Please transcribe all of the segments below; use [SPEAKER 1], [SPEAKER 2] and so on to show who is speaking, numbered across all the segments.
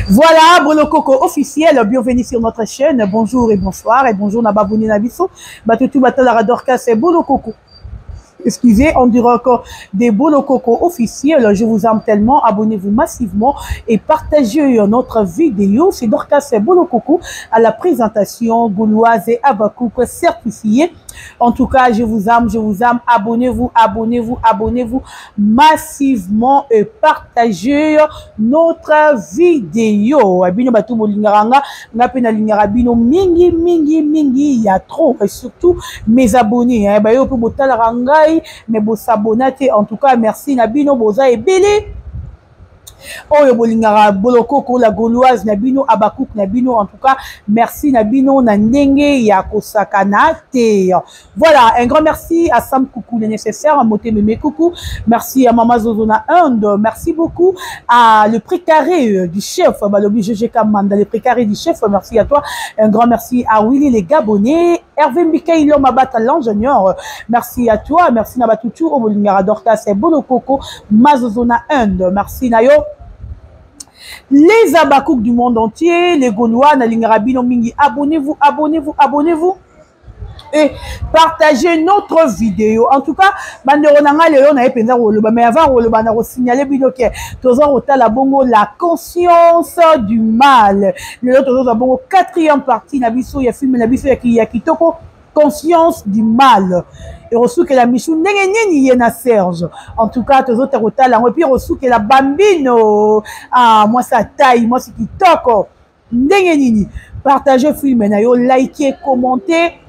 [SPEAKER 1] Voilà, Bolokoko officiel, bienvenue sur notre chaîne. Bonjour et bonsoir et bonjour na babouni na biso. Batutu batala Dorcas et Bolokoko. Excusez, on dirait encore des Bolokoko officiels. Je vous aime tellement. Abonnez-vous massivement et partagez notre vidéo. C'est Dorcas Bolokoko à la présentation gauloise et Abakouk certifiée. En tout cas, je vous aime, je vous aime. Abonnez-vous, abonnez-vous, abonnez-vous massivement et partagez notre vidéo. Bino batu bolingaka nga, nga pe nalingaka bino mingi mingi mingi ya trop et surtout mes abonnés hein, ba yo pe botalaka ngai mais bosabonna te. En tout cas, merci na bino boza ebele. Oyo bolingaka Bolokoko la Gauloise na bino, Abakouk na bino, en tout cas merci na bino na ndenge ya kosakana te. Voilà, un grand merci à Sam Coucou le nécessaire, à Moté Mémé Coucou, merci à Mama Zozo na Inde, merci beaucoup à le précaré du chef, balobi GGK Manda, le précaré du chef, merci à toi. Un grand merci à Willy les Gabonais, Hervé Mikaïlo Mabata l'ingénieur, merci à toi, merci na Batutu, Obolingara Dorcas et Bolokoko, Mazozona Inde, merci na yo. Les Abakouk du monde entier, les Gaulois, Nalingara Bino Mingi, abonnez-vous, abonnez-vous, abonnez-vous et partagez notre vidéo. En tout cas, bandeko na nga lelo na ye mpenza koloba, mais avant koloba na kosignale bino ke toza kotala bongo la conscience du mal. Lelo tozozwa bongo quatrième partie na biso ya film na biso ya kitoko conscience du mal. Ekosukela Michou ndenge nini ye na Serge. En tout cas, tozota kotala yango et puis ekosukela Bambino. Ah, mwasi atai, mwasi kitoko. Ndenge nini? Partagez film na yo, likez, commentez,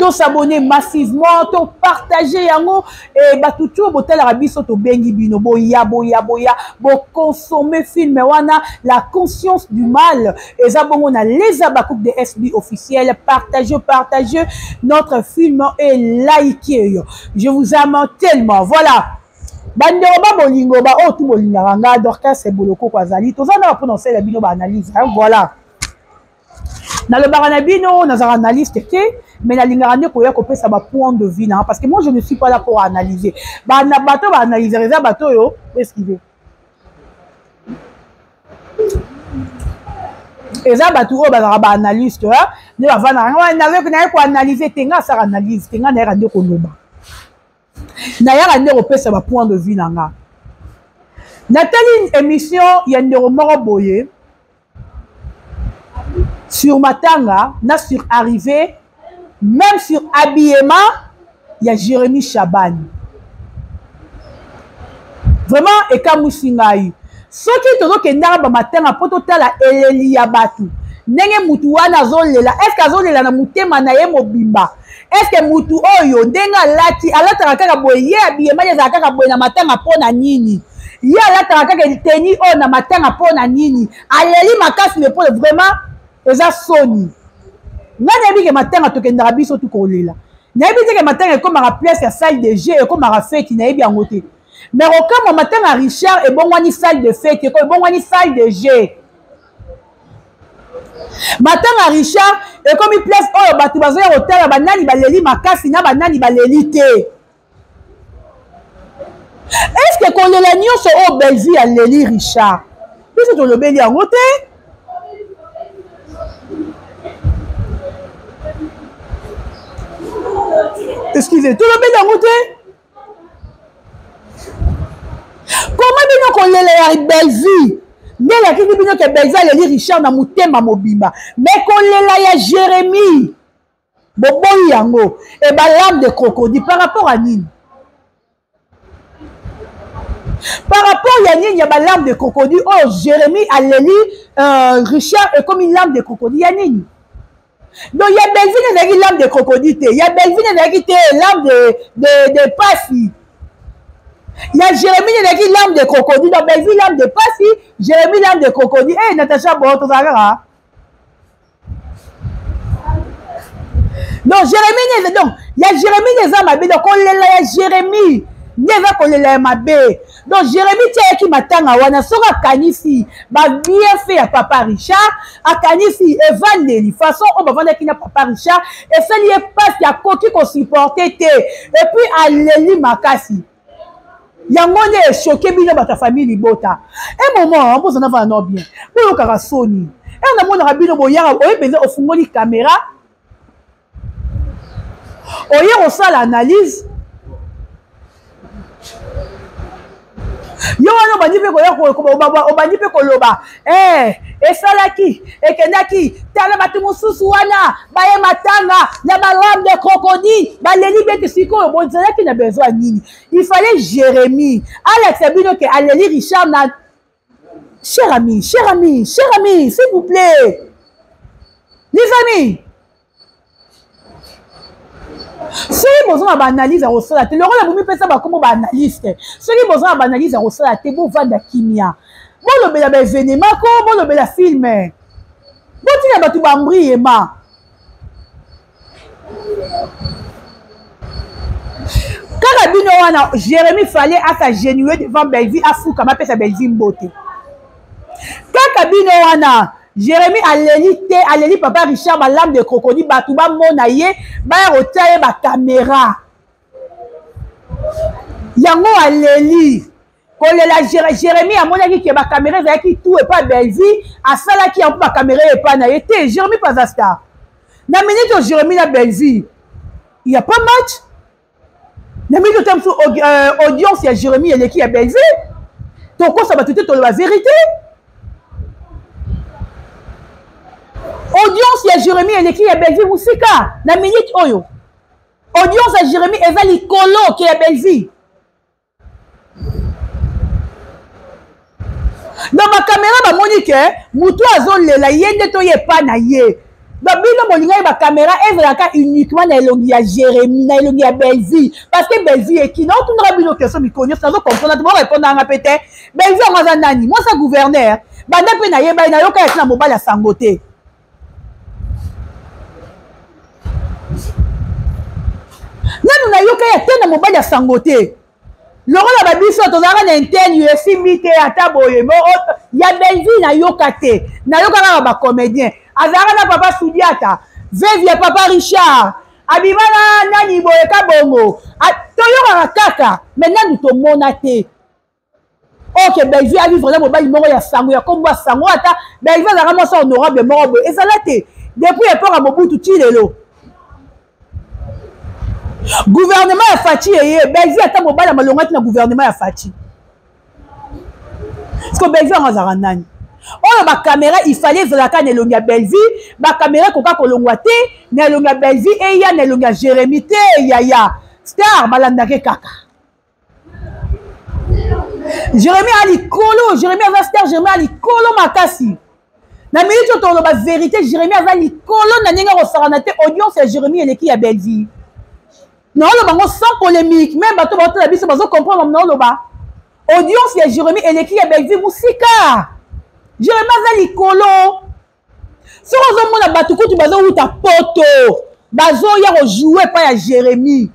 [SPEAKER 1] to s'abonner massivement, to partager yango et batu tu botalaka biso to bengi bino boya boya boya bo consommer film wana la conscience du mal eza bongo na les Abakouk de SB officiel. Partagez, partagez notre film et likez. Je vous aime tellement. Voilà. Bandeko ba bolingo ba oyo tu bolingaka nga Dorcas Bolokoko azali toza na mpona osala bino ba analyse, hein, voilà. Nalobaka na bino nazalaka analyste te, mais nalingaka nde koya kopesa ba point de vue na, parce que moi je ne suis pas là pour analyser. Ba na bato ba analyser eza bato oyo, excusez. Eza bato oyo bazalaka ba analyste, hein, nde bavandaka nga nayoki naye ko analyser te, nga asaka analyse te, nga nayaka nde koloba. Nayaka nde kopesa ba point de vue na nga. Natali émission ya ndeko moko boye sur matanga na sur arrivée, même sur habillement ya Jérémy Chabani. Vraiment ekamwisi ngai. Soki tozokendaka ba matanga po totala eleli ya bato, ndenge mutu wana azolela, est-ce que azolela na motema na ye mobimba? Est-ce que mutu oyo ndenge alati, alataka kaka boye, ye habillement ezalaka kaka boye na matanga po na nini? Ye alataka kaka tenue oyo na matanga po na nini? Aleli makasi mais po vraiment eza soni. Nga nayebi ke matanga tokendaka biso tu kolela. Nayebi te ke matanga ekomaka place ya salle de jeu, ekomaka feti, nayebi yango te. Mais okamwa matanga Richard ebongwani salle de fête, ebongwani salle de jeu. Matanga Richard ekomi place oyo bato bazoya kotala banani baleli makasi na banani baleli te. Est-ce que kolela nyonso oyo Bellevue aleli Richard, biso tolobeli yango te? Excusez, tolobeli yango te? Comment bino kolela ya Bellevue nde elakisi bino ke Bellevue aleli Richard na motema mobimba, mais kolela ya Jérémie boboyi yango e ba lame de crocodile par rapport à nini? Par rapport ya nini ya ba lame de crocodile oyo Jérémie aleli Richard ekomi lame de crocodile ya nini? Donc ya Bellevue ezalaki lame de crocodile te, ya Bellevue ezalaki te lame de pasi. Ya Jérémie ezalaki lame de crocodile, donc Bellevue lame de pasi, Jérémie lame de crocodile. Eh, Natacha, bon, tozalaka kaka. Donc Jérémie nde, donc ya Jérémie nde eza mabe, donc kolela ya Jérémie nde eza kolela ya mabe. Donc Jérémie ti ayaki matanga wana, soki akanisi ba bienfait ya papa Richard, akanisi evandeli façon oyo bavandaki na papa Richard, esali ye pasi, akoki kosupporter te, et puis aleli makasi. Yango nde echoke bino bato ya famille libota. Un moment, bozana vana no bien. Boyokaka soni. Ere namonaka bino boyaka, oye mpenza ofungoli kamera, oye kosala analyse yo wana obandi mpe koya obandi mpe koloba eh, esalaki ekendaki tala bato mosusu wana baye matanga na balame de crocodile baleli bete sikoyo bozalaki na besoin nini? Il fallait Jérémie alakisa bino ke aleli Richard na cher ami, cher ami, cher ami, s'il vous plaît, les amis. Soki boza na baanalyse ya kosala te, lokola bomipesa bakombo baanalyste, soki boza na baanalyse ya kosala te, bovanda kimia, bolobela baevenema ko bolobela filme, botika bato bambriema. Kaka bino wana, Jérémie fallait as'agenouiller devant Bellevue, afukama, apesa Bellevue mbote. Kaka bino wana, Jérémie aleli te, aleli papa Richard balame de crocodile, bato bamona ye, baya kotia ye bakamera yango aleli kolela. Jérémie amonaki ke bakamera ezalaki tout epa Bellevue, asalaki yango mpo bakamera epa na ye te. Jérémie mpe aza star. Na minute oyo, Jérémie na Bellevue, il y a pas match. Na minute oyo mosusu, audience ya Jérémie eleki ya Bellevue. Tokosa bato te, toloba vérité. Audience ya Jérémie eleki ya Bellevue mosika. Na minute oyo, audience ya Jérémie eza likolo ke ya Bellevue. Donc bakamera bamoni ke motu azolela ye nde toye epa na ye. Donc bino bolingaki bakamera ezalaka uniquement na elongi ya Jérémie, na elongi ya Bellevue, parce que Bellevue eki na otunaka bino question mikolo nyonso, nazo comprendre te, borépondre anga mpe te. Bellevue yango aza nani? Mwasi ya gouverneur, banda mpe nayeba ye, nayoka ya ntina mobali ya sango te. Nanu nayoka ya te na mobali ya sango te. Lokola babiso tozalaka na interne, esimbi te ata boye ya Bellevue nayoka te. Nayoka kaka bacomédien, azalaka na papa Sudiata, veuve ya papa Richard, abima na nani boye ka bongo, toyokaka kaka, mais nanu tomona te. Ok, Bellevue avivre na mobali moko ya sango, ya kombo ya sango. Ata Bellevue azalaka mwasi honorable moko boye, ezala te depuis epoque ya Mobutu ti lelo. Gouvernement ya Fatshi eye, Bellevue ata mobali ya malongaki na gouvernement ya Fatshi. Parce que Bellevue yango azalaka nani? Oyo bakamera ifale ezalaka na elongi ya Bellevue, bakamera ekoka kolongwa te na elongi ya Bellevue, eya na elongi ya Jérémie te. Yaya star balandake kaka Jérémie a likolo. Jérémie aza star, Jérémie a likolo makasi. Na minute oyo toloba vérité, Jérémie aza likolo na ndenge akosakana te. Audience ya Jérémie eleki ya Bellevue. Naoloba ngo sans polémique, même bato baotala biso bazocomprendre. Naoloba audience ya Jérémie eleki ya Bellevue mosika. Jérémie aza likolo. Soki ozomona bato kutu bazowuta poto, bazoya kojoue epai ya Jérémie,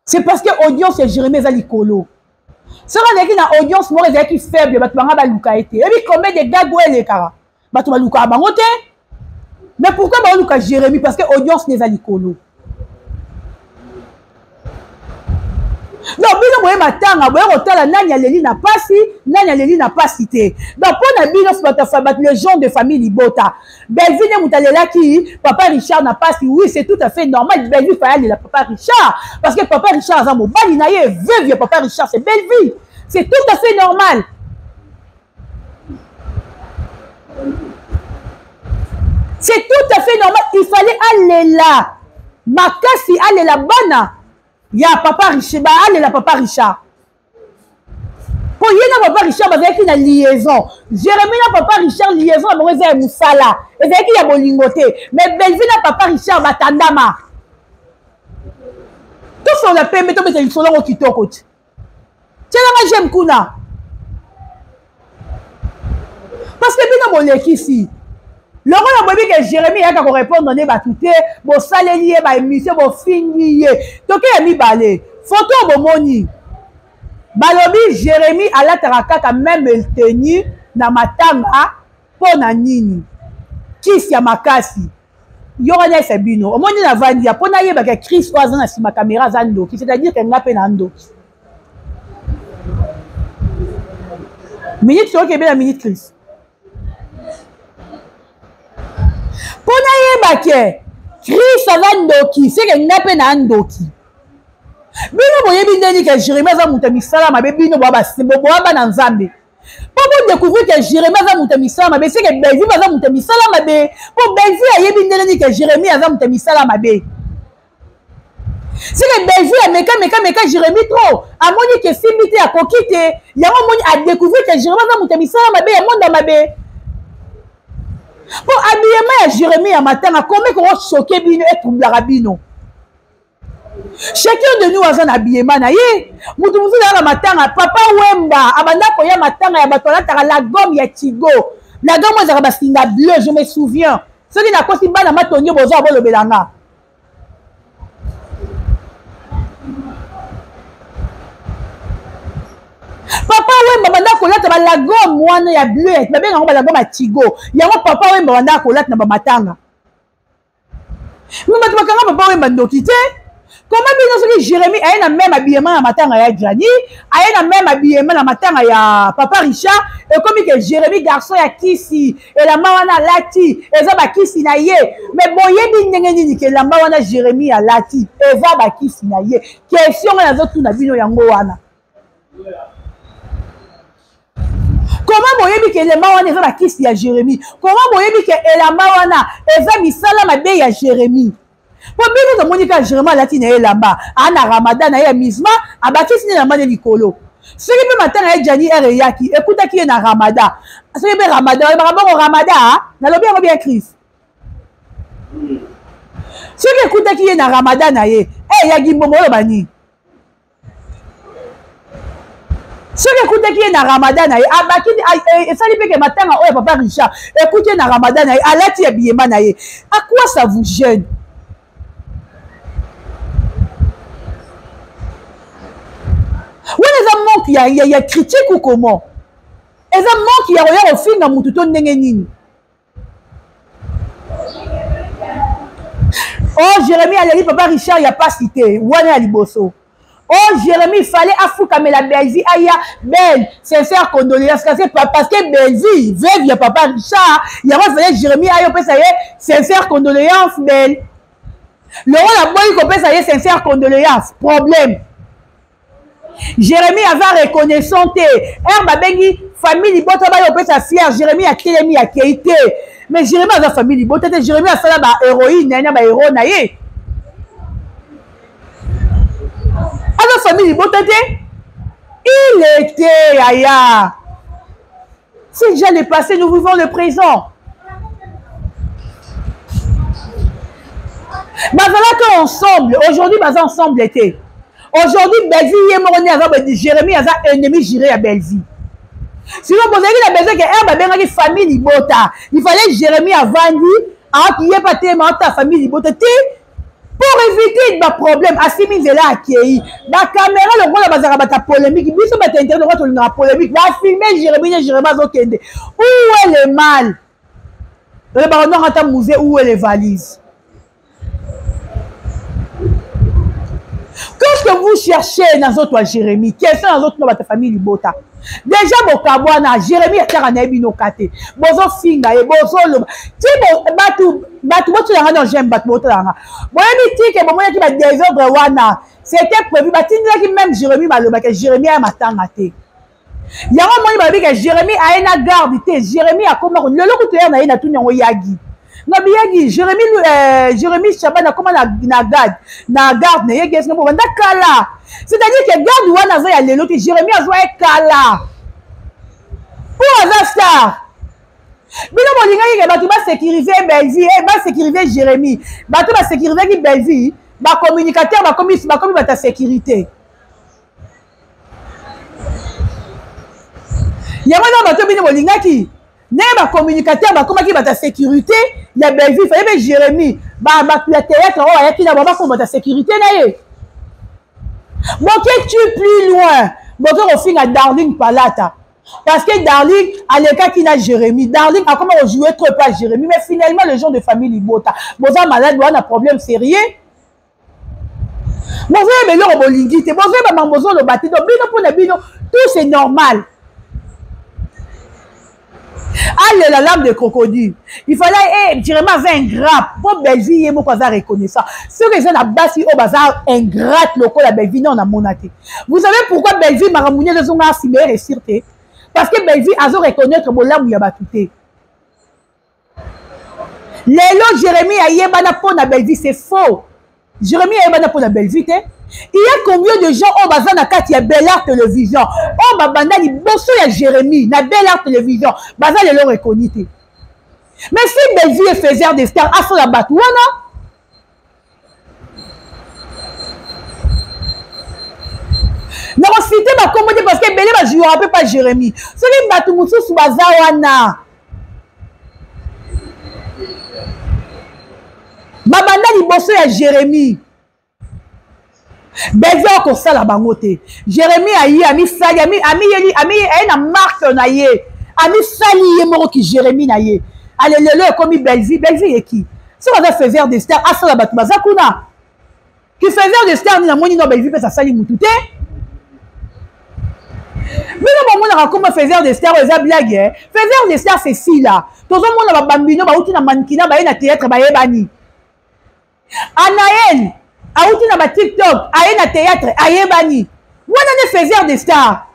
[SPEAKER 1] c'est parce que audience ya Jérémie eza likolo. Soki azalaki na audience moko ezalaki faible, bato banga baluka ye te. Ebi combien de gag oyo elekaka, bato balukaka bango te. Mais pourquoi baoluka Jérémie? Parce que audience ne eza likolo. Donc bino boye matanga, boye kotala nani aleli na pasi, nani aleli na pasi te. Donc mpo na bino bato, bato, les gens de famille libota, Bellevue nde moto alelaki papa Richard na pasi. Oui, c'est tout à fait normal. Bellevue fallait alela papa Richard parce que papa Richard aza mobali na ye. Veuve ya papa Richard, c'est Bellevue. C'est tout à fait normal, c'est tout à fait normal. Il fallait alela makasi, alela bana ya papa Richard, alela papa Richard mpo ye na papa Richard bazalaki na liaison. Jérémie na papa Richard, liaison na bango eza ya mosala, ezalaki ya bolingo te. Mais Bellevue na papa Richard batandama. Tosolola pembe, tobeta lisolo yango kitoko. Ti tielanga j'aime kuna, parce que bino bolekisi. Lokola boyebi ke Jérémie eyaka korépondre nde bato te, bosaleli ye baémission, bofingi ye. Toke ya mibale, foto bomoni, balobi Jérémie alataka kaka même tenue na matanga. Mpo na nini? Kisi ya makasi yoko nayesa bino. Omoni, navandi ya mpo nayebaka Chris oyo aza na nsima kamera aza ndoki, c'est-à-dire ke nga mpe na ndoki. Minute soki ebela minute Chris. Mpo nayeba ke Chris aza ndoki, seke ngai mpe na ndoki. Bino boyebi ndeni ke Jérémie aza moto ya misala mabe, bino boa bana Nzambe. Mpo bodécouvrir ke Jérémie aza moto ya misala mabe, seke Bellevue aza moto ya misala mabe. Mpo Bellevue ayebi ndenge nini ke Jérémie aza moto ya misala mabe. Seke Bellevue ameka meka meka Jérémie trop, amoni ke esimbi te, akoki te, yango amoni adécouvrir ke Jérémie aza moto ya misala mabe, ya monde ya mabe. Mpo habillement ya Jérémie ya matanga komi kokochoke bino, etroublaka bino. Chacun de nous aza na habillement na ye. Moto mosusu aza na matanga, Papa Wemba abanda koya matanga ya bato alataka la gomme ya Tigo. La gomme ezalaka basinga bleu, je me souviens. Soki nakosi bana matongi boza bolobela nga. Papa Wemba banda kolata ba la gomme wana ya bleu, babenga yango ba la gomme ya Tigo. Yango Papa Wemba banda kolata na ba matanga. Mais bato bakanga Papa Wemba ndoki te. Comment bino soki Jérémie aye na même habillement na matanga ya Gianni, aye na même habillement na matanga ya Papa Richard, ekomi ke Jérémie garçon ya kisi, elamba wana alati, eza ba kisi na ye. Mais boyebi ndenge nini ke elamba wana Jérémie alati, eza ba kisi na ye. Question nga nazotuna bino yango wana. Comment boyebi ke elamba wana eza ba kisi ya Jérémie? Comment boyebi ke elamba wana eza misala mabe ya Jérémie? Po bino tomoni kaka Jérémie alati na ye elamba, a na Ramadan na ye ya misma, abakisi na elamba ne likolo. Soki mpe matanga ya Gianni R eyaki, ekutaki ye na Ramadan. Soki mpe Ramadan, oyebaka bongo Ramadan, nalobi yango bien Chris. Soki ekutaki ye na Ramadan na ye, ya Gimbombo oloba nini? Soki ekutaki ye na Ramadan na ye, abaki, esali mpe ke matanga oyo Papa Richard ekuti ye na Ramadan na ye, alati ya biyema na ye. À quoi ça vous gêne? Wana eza manque ya critique ou comment? Eza manque ya koya kofinga mutu to ndenge nini? Oh Jérémie aleli Papa Richard ya pasi te, wana ya liboso. Oh Jérémie, il fallait afukamela Bellevue aya belle sincère condoléance parce que parce que Bellevue veuve ya Papa Richard, yango fallait Jérémie ayo pesa ye sincère condoléance belle. Lokola boyi kopesa ye sincère condoléance, problème. Jérémie aza reconnaissant te. Heure babengi famille libota bayo opesa fier, Jérémie atelemi akei te. Mais Jérémie aza famille libota te. Jérémie asala ba héroïne na ye na ba héros na ye. Aza famille libota te. Il était yaya. C'est déjà le passé, nous vivons le présent. Bazalaka ensemble, aujourd'hui baza ensemble te. Aujourd'hui Bellevue ye moko nde aza Jérémie aza ennemi juré ya Bellevue. Sinon bozalaki na besoin que heure babengaki famille libota, il fallait Jérémie avandi, aoki ye pa te ma ota famille libota te pour éviter ba problème asimi nzela akei ba caméra lokola bazalaka bata polémique biso bata internet lokola tolingaka polémique ba filmer Jérémie ne Jérémie azokende. Où est le mal? Olobaka nonga ata musée, où est les valises? Qu'est-ce que vous cherchez dans votre Jérémie? Question dans votre votre famille libota. Déjà bokabwana Jérémie ataka na bino kate. Bozo finga et bozo loba. Ti bo batu batu boto yanga non j'aime batu boto yanga. Boyebi ti ke bomoya ki ba désordre wana. C'était prévu batindaki même Jérémie maloba que Jérémie a matanga te. Yango moni balobi ke Jérémie aye na garde te. Jérémie akoma ko lelo kutu ya na ye na tuni yango yagi. Na biyagi Jérémie Jérémie Chaban akoma na garde, na garde na ye gesi na banda kala. C'est-à-dire que garde wana aza ya lelo te, Jérémie azwa ye kala. Pour aza star. Bino bolingaki ke bato ba sécuriser Bellevue, eh, ba sécuriser Jérémie. Bato ba sécuriser ki Bellevue, ba communicateur ba komi, ba komi bata sécurité. Yango na bato bino bolingaki ndenge ba communicateur bakomaki bato ya sécurité ya Bellevue, fallait be Jérémie ba bato ya théâtre oyo ayaki na bango bakoma bato ya sécurité na ye. Boke tu plus loin, boke kofinga Darling Palata parce que Darling alekaki na Jérémie. Darling akoma kojouer trop pas Jérémie, mais finalement les gens de famille libota boza malade wana problème sérieux. Bozoyeba eloko bolingi te, bozoyeba makambo bozoloba te, donc bino mpona bino tout c'est normal. Alela l'âme de crocodile. Il fallait, eh, Jérémie aza ingrat mpo Bellevue ye moko aza reconnaissant. Soki eza na basi oyo baza ingrate lokola Bellevue, non, namona te. Vous savez pourquoi Bellevue makambo nyonso ezonga nsima ye réussir te? Parce que Bellevue azo reconnaître bolamu ya bato te. Lelo Jérémie ayebana mpo na Bellevue, c'est faux. Jérémie ayebana mpo na Bellevue te. Il y a combien de gens oyo baza na kati ya Bel Art Télévision, oyo babanda liboso ya Jérémie na Bel Art Télévision, baza lelo reconnu te? Mais si Bellevue est faiseur de stars, asola bato wana. Nakosite bakombo te parce que ebele bajouaka mpe pa Jérémie. Soki bato mosusu baza wana babanda liboso ya Jérémie, Bellevue akosala bango te. Jérémie aye amisali, amiyeli, aye na marque na ye, amisali ye moko ki Jérémie na ye. Ale lelo ekomi Bellevue. Bellevue eki soki aza faiseur de star, asala bato baza kuna ki faiseur de star nini? Namoni no Bellevue mpe asali mutu te. Bino bomonaka komba faiseur de star oyo eza blague, eh? Faiseur de star, c'est sila. Tozomona babambino bauti na mankina, baye na théâtre, bayebani. Anaël auti na ba TikTok, aye na théâtre, ayebani. Wana nde faiseur de star.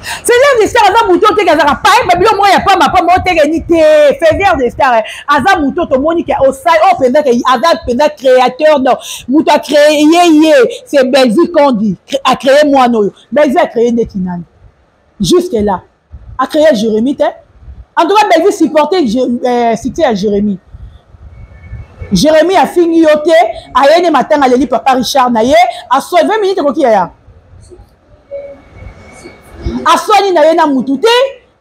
[SPEAKER 1] Faiseur de star aza motu oteke azaka paye babilo moko ya pamba pamba otekeni te. Faiseur de star aza motu oyo tomoni ke osali oyo mpenza ke aza mpenza créateur. Donc moto acréé ye, c'est Bellevue Kondi acréé mwana oyo. Bellevue acréé ndeti nani jusque là? Acréé Jérémie te. En tout cas, Bellevue supporter succès ya Jérémie. Jérémie afingi yo te, ayene matanga, aleli papa Richard na ye, asoi 20 minutes ekoki yaya, aswani na ye na mutu te,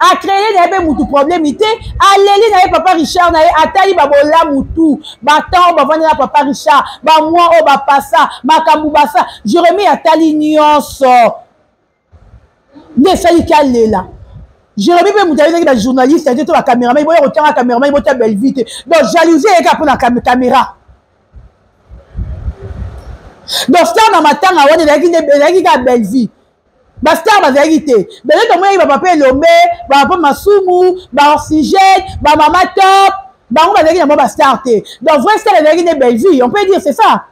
[SPEAKER 1] acréé na ye mpe mutu problème te. Aleli na ye papa Richard na ye, atali babolamu tu batemps oyo bavandi na papa Richard, bamwa oyo bapasa makambo basa. Jérémie atali nyonso nde esaliki alela Jérémi. Mpe moto ayebaki bajournaliste te to bacameraman, boya kotianga cameraman, botia Bellevue te. Donc jalousie eyeka mpo na caméra. Donc star na matanga wana ezalaki kaka Bellevue, bastar bazalaki te. Bele tomonaki bapapa Elombe, bapapa Masumu, baoxygène, bamama Top, bango bazalaki na mwa bastar te. Donc vrai star ezalaki nde Bellevue, on peut dire c'est ça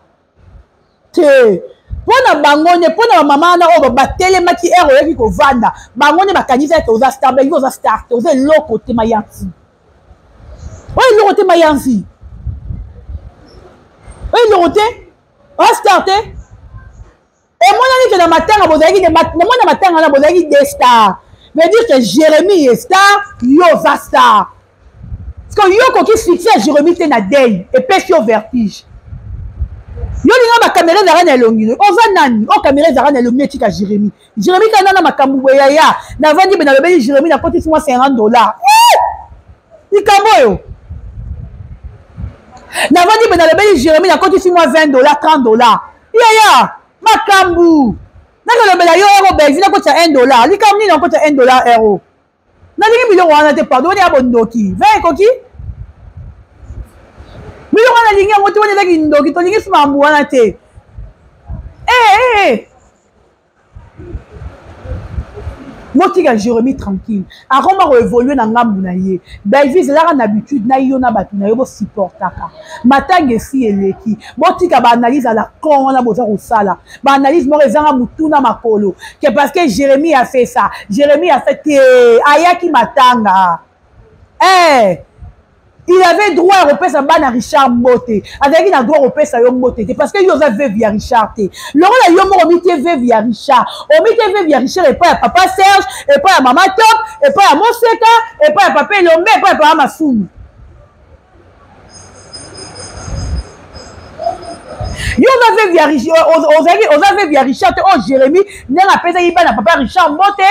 [SPEAKER 1] te. Mpo na bango nde, mpo na bamama wana oyo batelemaki ere oyoki kovanda, bango nde bakanisi ete oza star. Bellevue oza star te, oza eloko te, mayanzi oyo eloko te, mayanzi oyo eloko te, oza star te. Emonani ke na matanga bozalaki, namoni na matanga wana bozalaki deux stars, veut dire que Jérémie est star, yo oza star. Parce que yo okoki succès ya Jérémie te na deuil epesi yo vertige. Yo linga bakamera ezalaka na elongi, oza nani? Oyo kamera ezalaka na elongi, etika Jérémie. Jérémie kana na makambo boye yaya, navandi be nalobeli Jérémie, nakotisi mwa 50 $. Likambo oyo navandi be nalobeli Jérémie, nakotisi mwa 20 $, 30 $. Yaya, makambo nakolobela yo ero, Bellevue nakotisa 1 $, likambo nini nakotisa 1 $ euro? Nalingi biloko wana te, pardon. Wana ya bondoki 20 ekoki biloko wana, nalingi yango te. Wana ezaki ndoki, tolingi so makambo wana te. Eh, eh, eh. Botika Jérémie tranquille, akoma koévolue na ngambu na ye. Bellevue ezalaka na habitude na yo na bato na yo bosupportaka matanga esi eleki. Botika baanalyse ala con wana boza kosala, baanalyse moko ezanga motu na makolo, ke parce que Jérémie a fait ça, Jérémie a fait te. Ayaki matanga, eh! Il avait droit ya kopesa bana Richard mbote, azalaki na droit kopesa yo mbote te parce que yo oza veuve ya Richard te. Lokola yo moko omitie veuve ya Richard, omitie veuve ya Richard epai ya papa Serge, epai ya mama Top, epai ya Moseka, epai ya papa Elombe, epai ya papa Masumu. Yo oza veuve ya, ozalaki, oza veuve ya Richard te. Oyo Jérémie ndenge apesaki bana papa Richard mbote.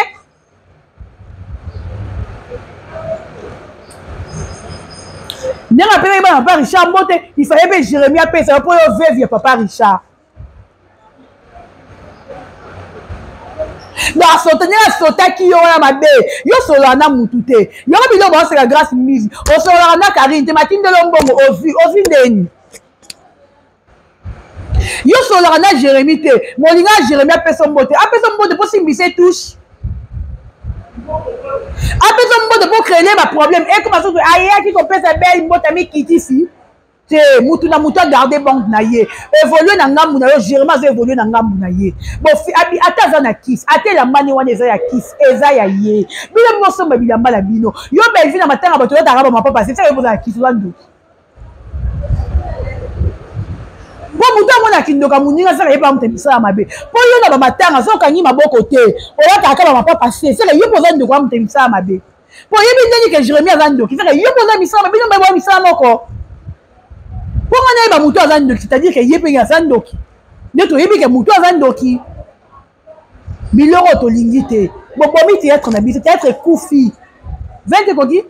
[SPEAKER 1] Ndenge apesaki bana papa Richard mbote, il fallait mpe Jérémie apesa yo mpo yo veuve ya papa Richard. Donc asota ndenge asotaki yo wana mabe. Yo osololaka na mutu te, yoko biloko baoseka Grâce Mise, osololaka na Karine te, matindelo mbongo ozwi, ozwi ndeni. Yo sololaka na Jérémie te, molinga ya Jérémie apesa mbote, apesa mbote mpo simbisa etouche, apesa mbote mpo créer ba problème. Ekoma soki ayaki kopesa belle mbote, amikitisi te. Mutu na mutu agarde bande na ye, évolue na ngambu na yo. Jérémie azo évolue na ngambu na ye. Bon, ata aza na kisi, ata elambani wana eza ya kisi, eza ya ye. Bino bosomba bilamba na bino. Yo Belvi, na matanga bato oyataka bamapapa, sesaka yo boza na kisi, oza ndoki. Mpo moto amona kindoka, moninga asala ye mpe amuta misala mabe. Mpo yo na bamatanga, soki okangi maboko te, oyataka kaka bamapapa, se seke yo mpo oza ndoko, amuta misala mabe. Mpo oyebi ndenge ke Jérémie aza ndoki, seke yo mpo oza misala mabe. Bino mpe misala moko. Mpo nga nayeba moto aza ndoki, c'est-à-dire ke ye mpe aza ndoki, nde toyebi ke moto aza ndoki. Biloko tolingi te, bobomi théâtre na biso. Théâtre ekufi, 20 ekoki,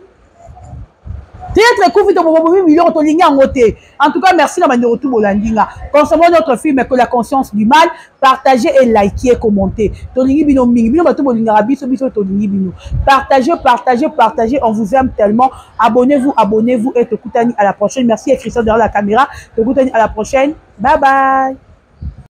[SPEAKER 1] théâtre ekufi, to bobomi biloko, tolingi yango te. En tout cas, merci na bandeko tu bolandi nga. Consommons notre film que la conscience du mal. Partagez et likez, commentez. Tolingi bino mingi, bino bato bolingaka biso, biso tolingi bino. Partagez, partagez, partagez, on vous aime tellement. Abonnez-vous, abonnez-vous et tokutani à la prochaine. Merci et Christian derrière la caméra. Tokutani à la prochaine, bye bye.